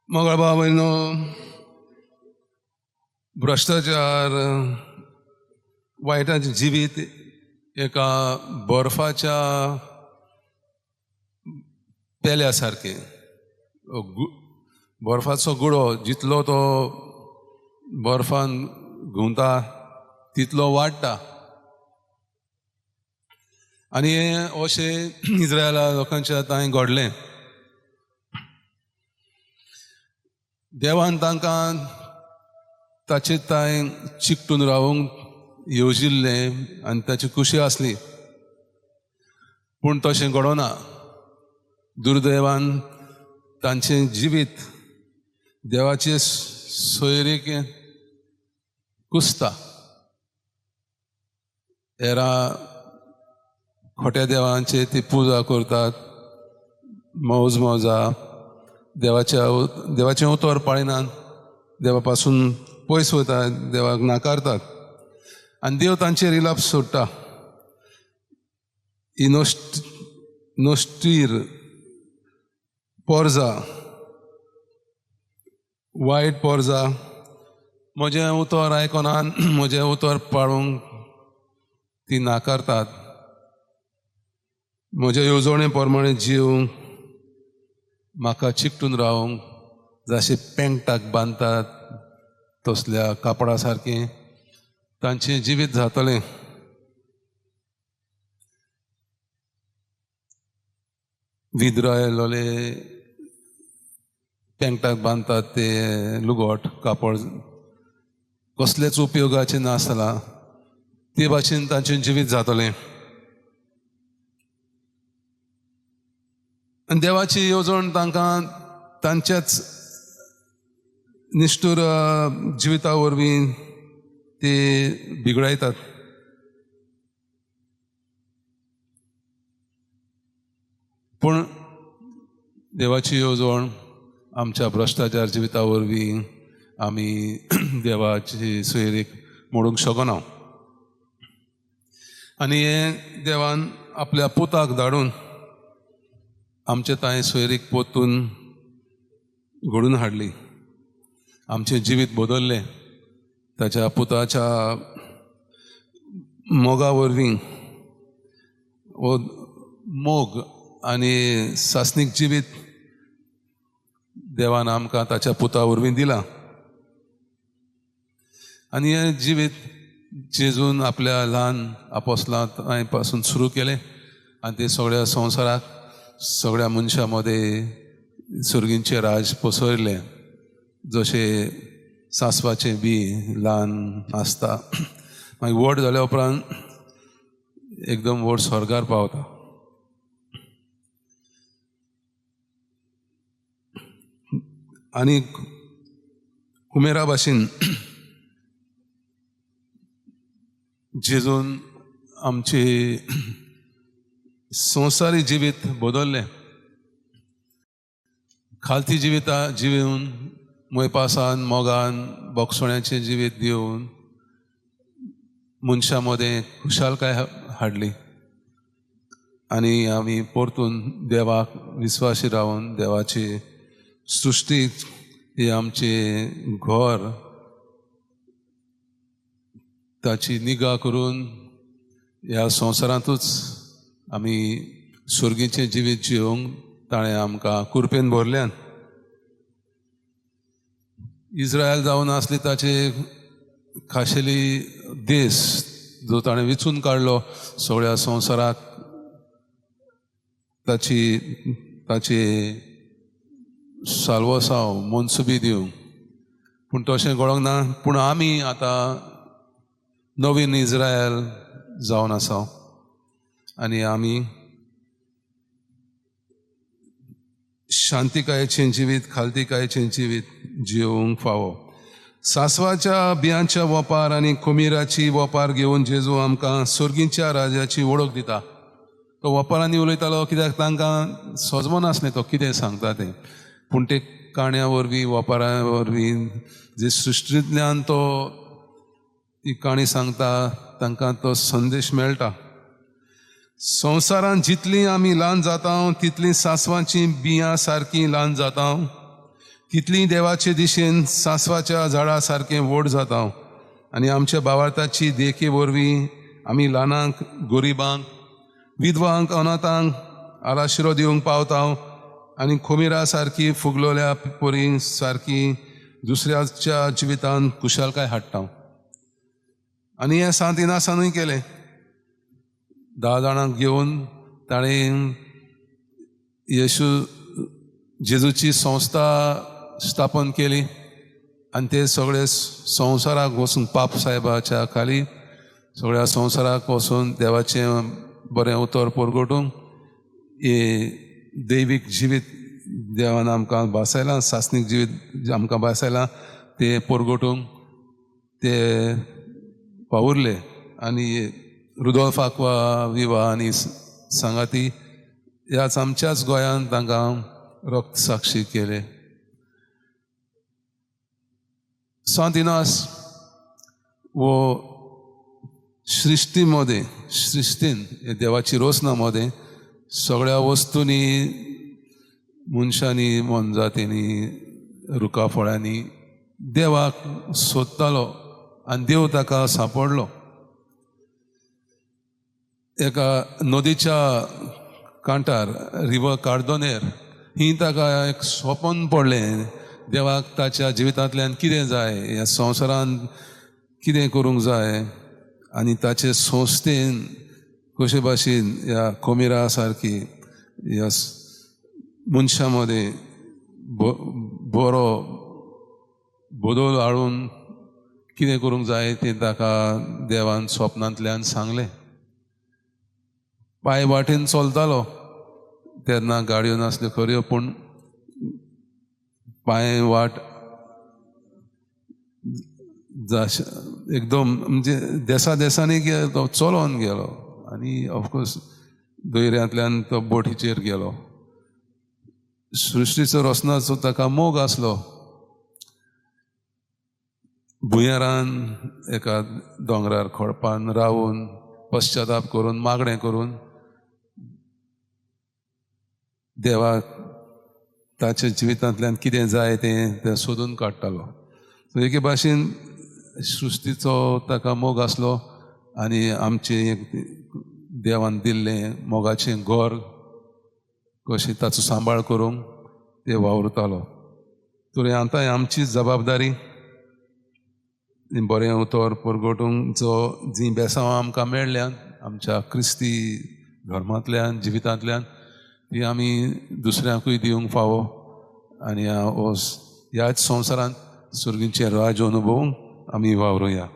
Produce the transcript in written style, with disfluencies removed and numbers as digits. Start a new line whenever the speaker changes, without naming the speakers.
मोगाळ भाव भयणो, भ्रश्टाचार, वायटाचें जिवीत एका बर्फाच्या पेल्या सारकें. बर्फाचो गुडो जितलो तो बर्फान घुंवता तितलो वाडटा. आनी हें अशें इस्रायला लोकांच्या तांय घडलें. देवान तांकां ताचे तांय चिकटून रावूंक येवजिल्लें आनी ताची खुशी आसली, पूण तशें घडोना. दुर्दैवान तांचें जिवीत देवाचे सोयरीक कुसता. हेरा खोट्या देवांचे ती पुजा करतात, मौज मौजा, देवाचें उतर पाळिनात, देवा पासून पयस वतात, देवाक नाकारतात आनी देव तांचेर इलाप सोडटा. ही नोस्टीर पोरजा, वायट पोरजा, म्हजें उतर आयकनात, म्हजें उतर पाळूंक ती नाकारतात, म्हजे येवजणे प्रमाणे जीव म्हाका चिकटून रावंक जशें पेंटाक बांदतात तसल्या कापडा सारकें तांचें जिवीत जातलें. विद्रायलोले पेंटाक बांदतात ते लुगोट कापड कसलेच उपयोगाचें नासलां, ते भाशेन तांचें जिवीत जातलें. आनी देवाची येवजण तांकां तांच्याच निश्ठूर जिविता वरवीं ते बिगडायतात. पूण देवाची येवजण आमच्या भ्रश्टाचार जिविता वरवीं आमी देवाची सोयरीक मोडूंक शकना. आनी हें देवान आपल्या पुताक धाडून आमचे तांय सोयरीक पोतून घडून हाडली. आमचें जिवीत बदल्लें ताच्या पुताच्या मोगा वरवीं. हो मोग आनी सासणीक जिवीत देवान आमकां ताच्या पुता वरवीं दिलां. आनी हें जिवीत जेजून आपल्या ल्हान आपोसलां पासून सुरू केलें आनी ते सगळ्या संवसाराक सगळ्या मनशां मदें सुर्गींचें राज पसरलें. जशें सांसवाचें बी ल्हान आसता, मागीर व्हड जाल्या उपरांत एकदम व्हड स्वर्गार पावता. आनी कुमेरा भाशेन जेजून आमचे संवसारी जिवीत बदल्लें. खालती जिविता जिवन मोयपासान मोगान बोगसोण्याचें जिवीत दिवन मनशां मदें खुशालकाय हाडली आनी आमी परतून देवाक विस्वासी रावन देवाची सृश्टी ही आमचें घर ताची निगा करून ह्या संवसारांतूच आमी सुर्गीचें जिवीत जिवंक ताणें आमकां कुरपेन भरल्यान. इस्रायल जावन आसली ताचे खाशेली देश जो ताणें विचून काडलो सगळ्या संवसाराक ताची ताचे साल्वसांव मनसुबी दिवंक, पूण तशें घडोंक ना. पूण आमी आतां नवीन इस्रायल जावन आसा आनी आमी शांतिकायेचें जिवीत, खालतिकायेचें जिवीत जिवंक फावो. सांसवाच्या बियांच्या वपार आनी कुमिराची वपार घेवन जेजू आमकां सुर्गींच्या राजाची वळख दिता. तो वपारांनी उलयतालो कित्याक तांकां सजमनासलें तो कितें सांगता तें, पूण ते काण्या वरवीं वपारा वरवीं जे सृश्टींतल्यान तो ती काणी सांगता तांकां तो संदेश मेळटा. संवसारांत जितलीं आमी ल्हान जाता तितलीं सांसवाचीं बियां सारकीं ल्हान जाता. तितलीं देवाचे दिशेन सांसवाच्या झाडा सारकें व्हड जाता आनी आमच्या भावार्थाची देखी वरवीं आमी ल्हानांक, गरिबांक, विधवांक, अनाथांक आलाशिरो दिवंक पावता आनी खोमिरा सारकी फुगलोल्या परी सारकी दुसऱ्याच्या जिवितांत खुशालकाय हाडटा. आनी हें सांत इनासानूय केलें. 10 जाणांक घेवन ताणें येशू जेजूची संस्था स्थापन केली आनी ते सगळे संवसाराक वचून पाप साहेबाच्या खाली सगळ्या संवसाराक वचून देवाचें बरें उतर परगटूंक हे दैवीक जिवीत देवान आमकां भासायलां, सासणीक जिवीत आमकां भासायलां तें परगटूंक ते पावुरले. आनी रुदोल्फ आक्वा विवा आनी सांगाती ह्याच आमच्याच गोंयांत तांकां रक्त साक्षी केले. सांत इनास वो सृश्टी मदें, सृश्टीन देवाची रोसना मदें सगळ्या वस्तूंनी, मनशांनी, मोनजातींनी, रुखा फळांनी देवाक सोदतालो आनी देव ताका सांपडलो. एका नदीच्या कांठार, रिवर कार्दोनेर, ही ताका एक स्वपन पडलें. देवाक ताच्या जिवितांतल्यान कितें जाय, ह्या संवसारांत कितें करूंक जाय आनी ताचे संस्थेन कशे भाशेन ह्या कोमिरा सारकी ह्या मनशां मदें बरो बदल हाडून कितें करूंक जाय तें ताका देवान स्वप्नांतल्यान सांगलें. पांय वाटेन चलतालो तेन्ना गाडयो नासल्यो खऱ्यो, पूण पांय वाट एकदम म्हणजे देसा देसांनी तो चलोन गेलो आनी ऑफकोर्स दर्यांतल्यान तो बोटीचेर गेलो. सृश्टीचो रचनाचो ताका मोग आसलो. भुंयारान एका दोंगरार खडपान रावून पश्चाताप करून मागणें करून देवाक ताच्या जिवितांतल्यान कितें जाय तें तें सोदून काडटालो. सो एके भाशेन सृश्टीचो ताका मोग आसलो आनी आमचें देवान दिल्लें मोगाचें घर कशें ताचो सांबाळ करूंक ते वावुरतालो. तर आतां आमची जबाबदारी बरें उतर परगटूंक जो जीं बेसांवां आमकां मेळ्ळ्यांत आमच्या क्रिस्ती धर्मांतल्यान, जिवितांतल्यान, ती आमी दुसऱ्यांकूय दिवंक फावो आनी ह्याच संवसारांत सर्गीचें राज अनुभवूंक आमी वावरुया.